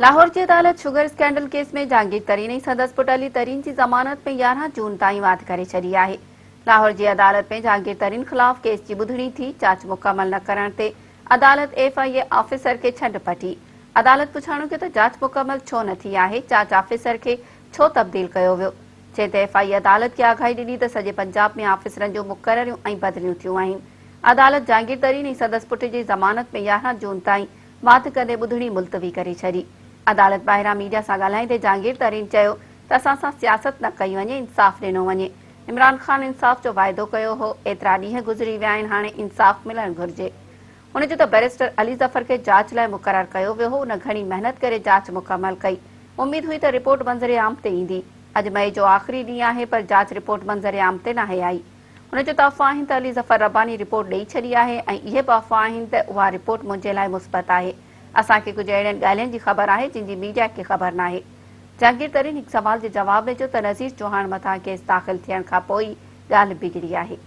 لاهور جي عدالت sugar scandal case ۾ Jahangir Tareen ۽ سندس پٽ علي ترين جي ضمانت ۾ 11 جون تائين واڌ ڪري ڇڏي آهي. لاهور جي عدالت ۾ جهانگير ترين خلاف ڪيس جي ٻڌڻي ٿي، جاچ مڪمل نه ڪرڻ تي عدالت ايف I A officer کي ڇنڊ پٽي. عدالت پڇاڻو ڪيو ته جاچ مڪمل ڇو نه ٿي آهي، جاچ آفيسر کي ڇو تبديل ڪيو ويو؟ جنهن تي ايف I اي عدالت کي آگاهي ڏني ته سڄي پنجاب ۾ آفيسرن جون مقرريون ۽ بدليون ٿيون آهن. عدالت جهانگير ترين ۽ سندس پٽ جي ضمانت ۾ 11 جون تائين واڌ ڪندي ٻڌڻي ملتوي ڪري ڇڏي. عدالت ٻاهران ميڊيا سان ڳالهائيندي جهانگير ترين چيو ته اسان سان سياست نه ڪئي وڃي، انصاف ڏنو وڃي. عمران خان انصاف جو واعدو ڪيو هو، ايترا ڏينهن گذري ويا آهن هاڻي انصاف ملڻ گهرجي. هن چيو ته بئريسٽر علي ظفر کي جاچ لاء مقرر ڪيو ويو هو، ان گهڻي محنت ڪري جاچ مڪمل ڪئي، اميد هئي ته رپورٽ منظر عام تي ايندي، اڄ مئي جو آخري ڏينهن آهي پر جاچ رپورٽ منظر عام تي ناهي آئي. هن چيو ته افواهه آهن ته علي ظفر رباني رپورٽ ڏئي ڇڏي آهي ۽ اهي به افواهه آهن ته اها رپورٽ منهنجي لاء مثبت آهي، اسان کي ڪجهه اهڙين ڳالهين جي خبر آهي جن جي ميڊيا کي خبر ناهي. جهانگير ترين هڪ سوال جي جواب ۾ چيو ته نذير چوهاڻ مٿان ڪيس داخل ٿيڻ کانپوء ئي ڳالهه بگڙي آهي.